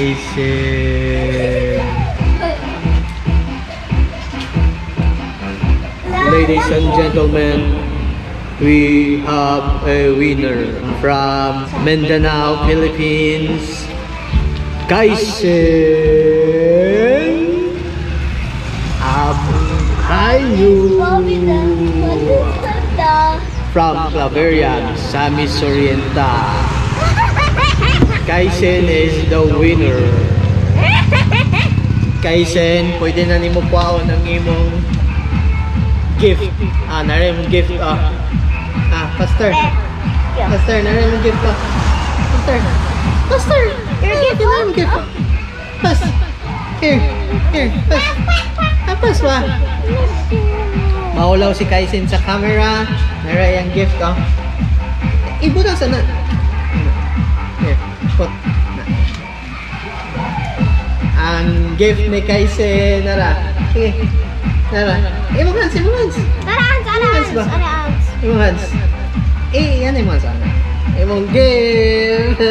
Kaisen. Ladies and gentlemen, we have a winner from Mindanao, Philippines. Kaisen Abukayo from Claveria, Misamis Oriental. Kaisen is the winner. Kaisen, pwede na nimo kuhaon ang imong gift. Ah, nari imong gift, ah. Ah, faster. Faster, nari imong gift, ah. Faster. Faster. Your gift, Nari imong gift, ah. Pass. Here. Here, pass. Ah, pass ba? Maulaw si Kaisen sa camera. Nari ang gift, oh. Ibo na sana. Here, put. Na. Ang gift ni Kaisen, nara. Sige. Nara. Imong hands, imong hands. Ara, hands, ara, Hands hands, ba? Ara, hands. Imong hands. Eh, yan imong hands, ana. Imong gift.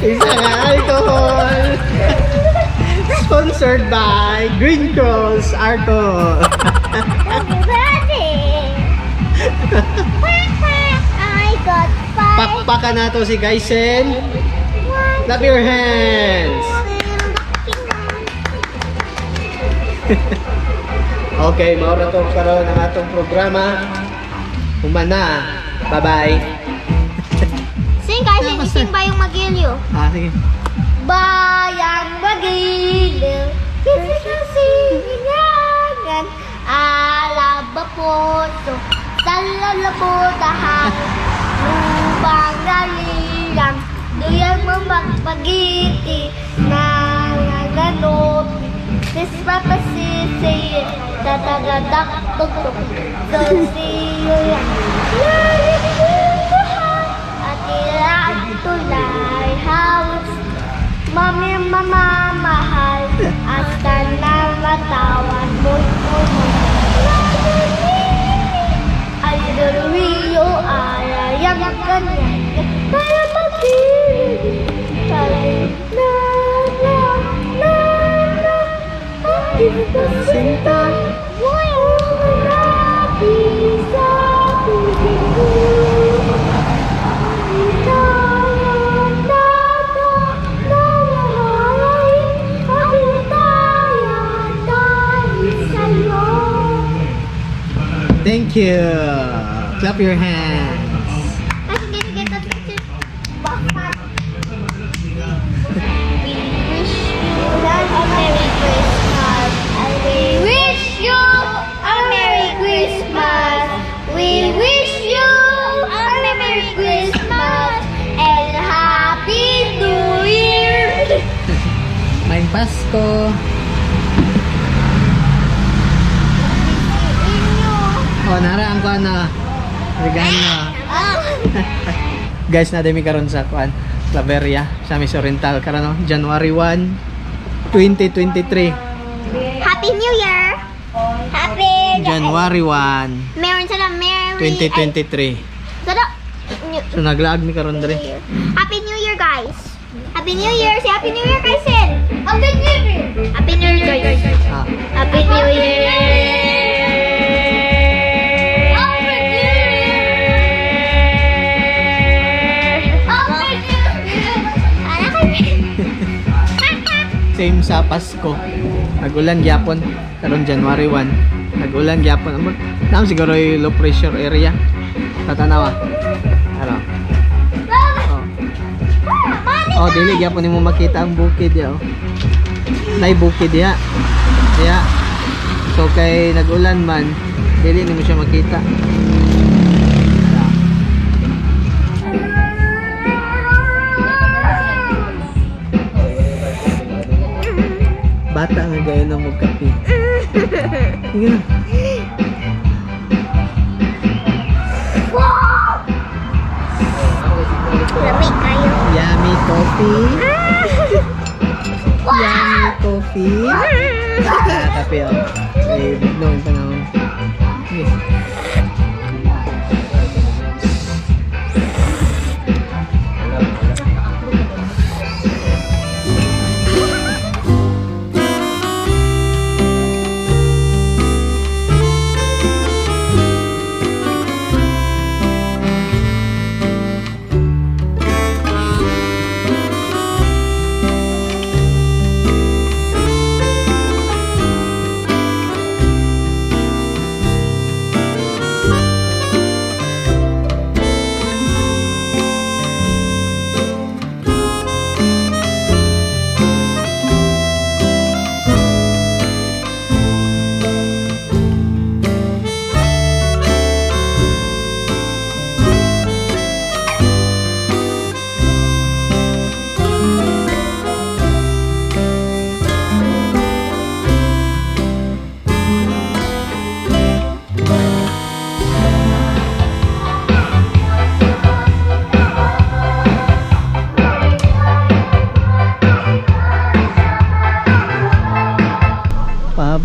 Isa nga alcohol. Sponsored by Green Cross Alcohol. Ready. I got five. Pakpakan na to si Kaisen. One, Clap your hands. Okay, mao ra to karon ang atong programa. Humana. Bye-bye. Sing, guys, sing Bayang Magiliw. Ah, sige. Bayang Magiliw, sisisingan, alaba puso, sa lalabudahan, lubang galiyang, duyang mamagpagiti, nanganganot, sisipapasisi, tatagadak tugtog, sosiyo yan, at tulay house, Mami, mama, mahal, hasta na matawan mo. Ay, Rio, ay, ay, kaya mag-ibig, ay, na, na, na, na, aking Sinta. Wala sa tubig ko. Thank you. Clap your hands. We wish you a Merry Christmas. We wish you a Merry Christmas. We wish you a Merry Christmas and Happy New Year. Maayong Pasko. Oh, nara ang kuan na regalo. Ah. Guys, naa mi karon sa kuan Claveria, sa Misamis Oriental karon, no? January 1, 2023. Happy New Year! Happy January 1, Meron sila Merry 2023. Ay, sila, So naglaag mi karon diri. Happy New Year, guys! Happy New Year! Say Happy New Year, Kaisen! Happy New Year! Happy New Year, guys! Ah, Happy New Year! Happy New Year! Happy New Year! Anak. Same sa Pasko. Nagulan gyapon karon January 1. Nagulan gyapon. Amo naam siguro yung low pressure area. Tatanawa. Ano? Oh. Oh, dili gyapon nimo makita ang bukid ya. Oh. Nay bukid ya. Ya. So kay nag-ulan man, dili nimo siya makita. Ah. Bata nga gayon ang magkape. Sige na. Wow! Lamig kayo. Yummy coffee. Yummy coffee. Ah, kape oh. Eh, noon pa naman. Sige.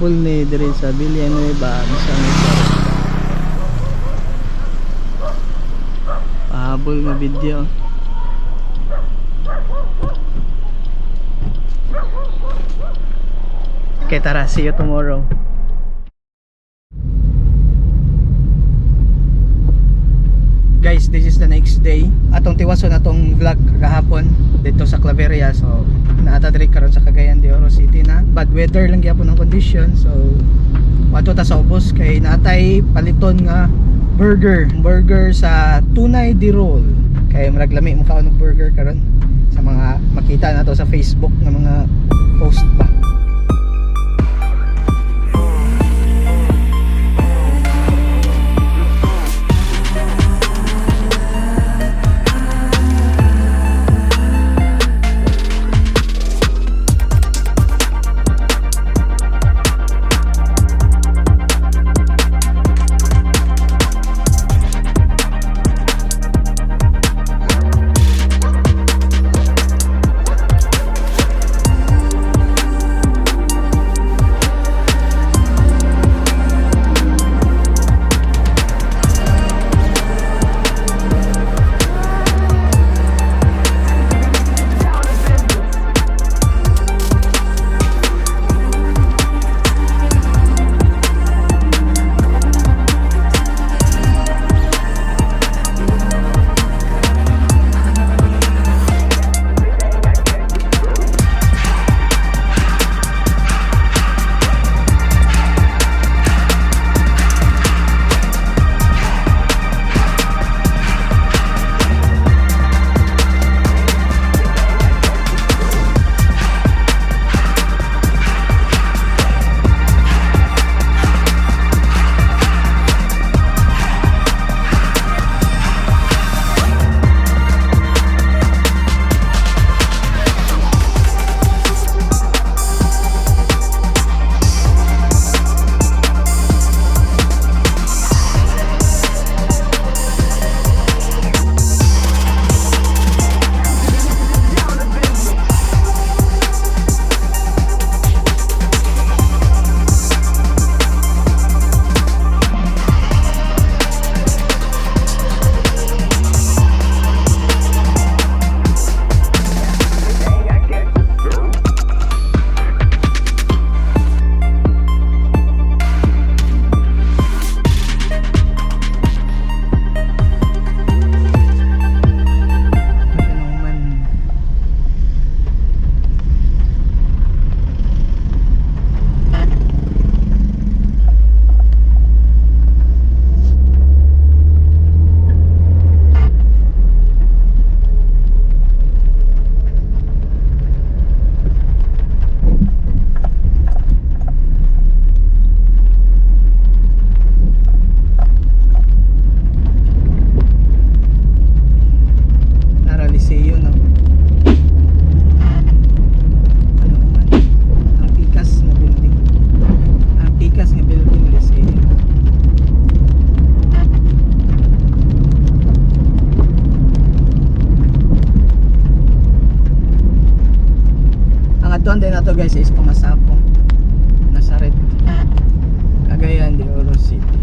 Pahabol ni diri sa Villanueva, Misamis. Pahabol nga video. Okay, tara. See you tomorrow. Guys, this is the next day. Atong tiwason atong vlog kagahapon dito sa Claveria. So, naa ta diri karon sa Cagayan de Oro City na. Bad weather lang gyapon ang condition. So, wato ta sa ubos kay naatay paliton nga burger. Burger sa Tunay di Roll. Kay murag lami mo kaon og burger karon sa mga makita nato sa Facebook nga mga post ba. Inuman. Tara, Liceo, no? Ano man? Ang pikas na building. Ang pikas nga building, Liceo. Ang atuan din nato, guys, is Pamasapo. Nazaret. Cagayan de Oro City.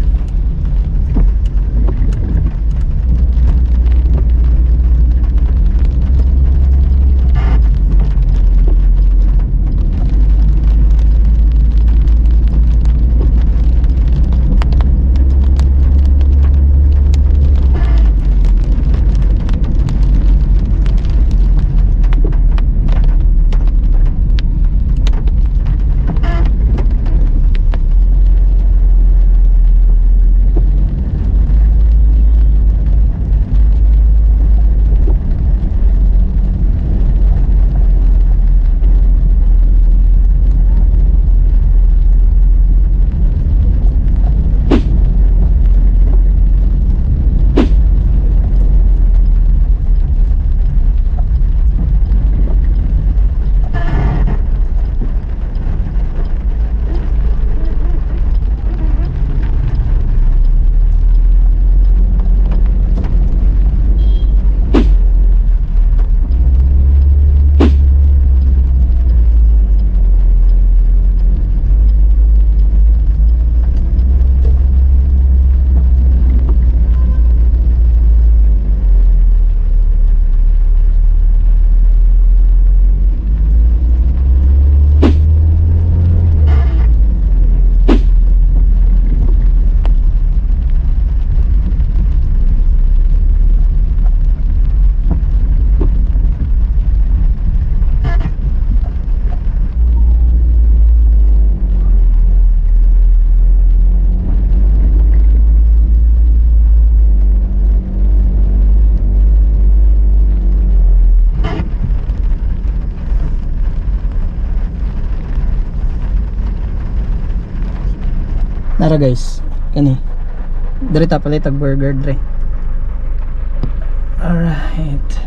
Nara guys, kani. Diri ta palit og burger dre. Alright.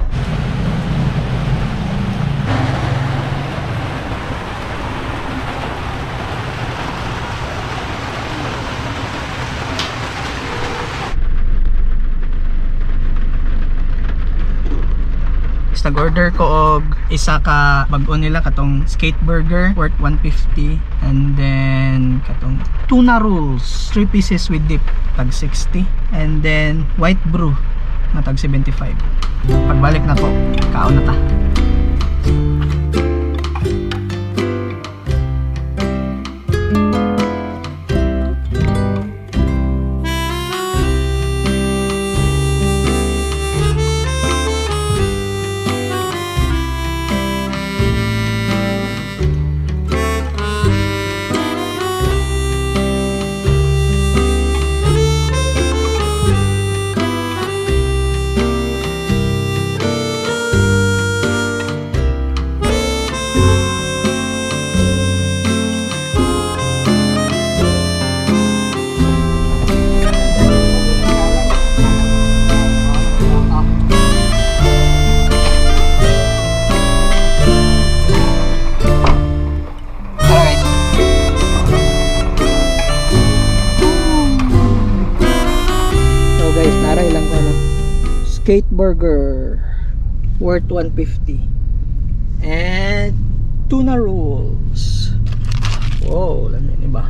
Is nag-order ko og isa ka bag-o nila, katong skate burger worth 150, and then katong tuna rolls 3 pieces with dip tag 60, and then white brew na tag 75. Pagbalik na ko, kaon na ta. Tara guys. So guys, naray lang ko ano. Skate burger worth 150 and tuna rolls. Wow, lami ni ba?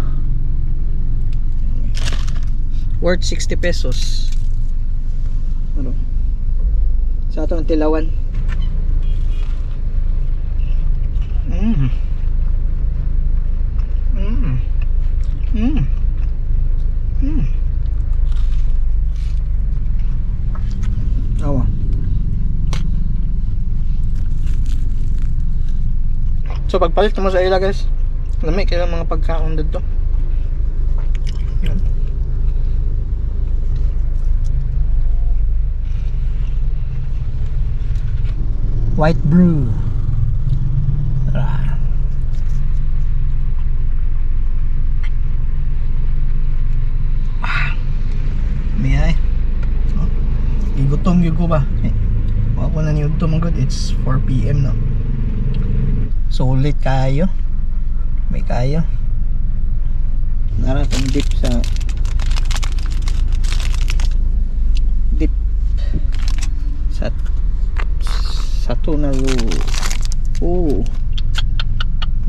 Worth 60 pesos. Ano? Sa ato ang tilawan. Awa. So pagpalit mo sa ila guys, lami kaayo mga pagkaon dito. Yan. White brew. Tara. Ah. May ay. Oh. Gigutom gyud ko ba? Eh, wa ko na niudto man gud. It's 4 PM no. Sulit kayo. May kayo. Nara tong dip sa dip sa tuna roll. Oh.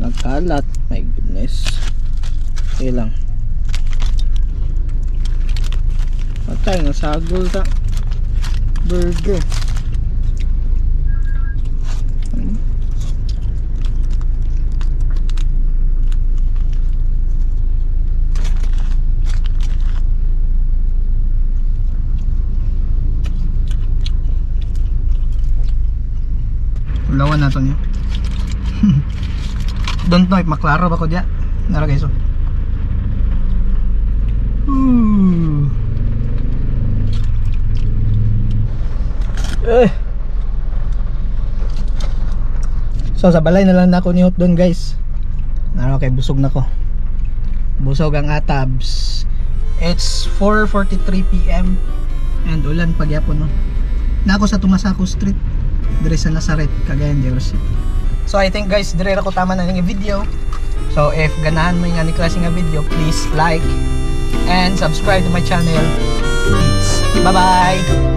Nagkalat. My goodness. Okay lang. Patay, nasagol ta. Burger. Ulawan na to niya. Don't know if maklaro ba ko diya. Nara guys, oh. Ooh. Eh. So sa balay na lang na ako ni doon guys. Nara kay busog na ko. Busog ang atabs. It's 4:43 PM and ulan pagyapon no. Na ako sa Tumasaco Street dire sa Nazaret, Cagayan de Oro City. So I think guys, dire ra ko tama na ning video. So if ganahan mo yung ani klase nga video, please like and subscribe to my channel. Peace. Bye-bye.